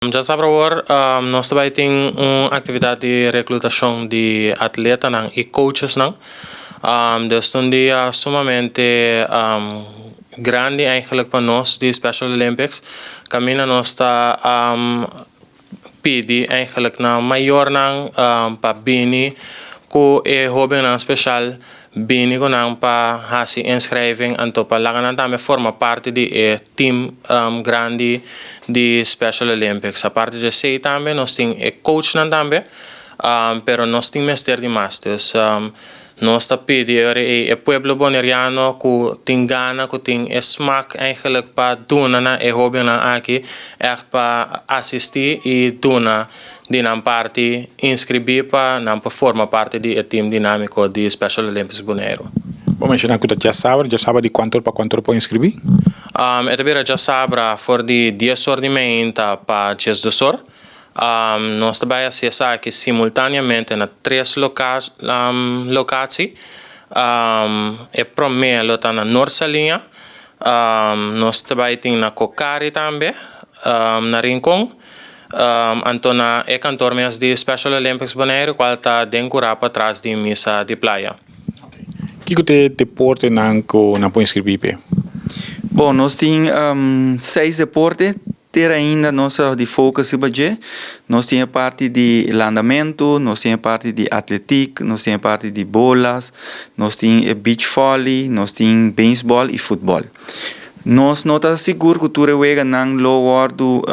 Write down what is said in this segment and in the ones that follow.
Djasabra awor nos ta bai tin un aktividat di reklutashon di atletanan i coachesnan. Dus ta un dia sumamente grandi eigenlijk pa nos di Special Olympics. Kaminda nos ta pidi eigenlijk na mayornan pa bini ku e hóbennan speshal, bini ku nan pa hasi inschrijving, anto pa laga nan tambe forma parti di e team grandi di Special Olympics. Aparte di esei tambe nos tin e coachnan tambe, pero nos tin mester di mas. Dus nos ta pidi e pueblo boneriano ku tin gana, ku tin e smak eigenlijk pa duna na e hóbennan aki, ègt pa asistí i duna di nan parti, inskribí pa nan por forma parti di e team dinámiko di Special Olympics Boneiru. Bo menshoná ku ta djasabra, djasabra di kuantu or pa kuantu or por inskribí? E ta bira djasabra for di 10 or di mainta pa 12 or. Nos ta bai hasi esaki simultáneamente na tres lokatie. E promé lo ta na Noord Saliña, nos ta bai tin na Cocari tambe, na Rincon, anto na e kantor mes di Special Olympics Boneiru, kual ta den kurá patras di Misa di Playa. Kiko ta e deportenan ku nan por inskribí p'e? Bon, nos tin seis deporte, te ainda nos a di focus riba dje. Nos tin e parti di landamentu, nos tin e parti di atletiek, nos tin e parti di bolas, nos tin e beach volley, nos tin baseball i futbòl. Nos no ta sigur ku tur e weganan lo wòrdu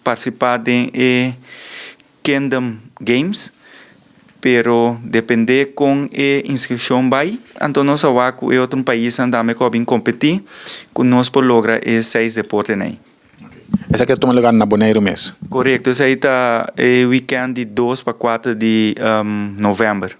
partisipá den e Kingdom Games, pero dependé kon e inskripshon bai, anto nos a wak ku e otro paisnan tambe ku a bin kompetí, ku nos por logra e seis deportenan ei. Esaki ta tuma lugá na Boneiru mes? Korekto, esei ta e weekend di 2 pa 4 di novèmber.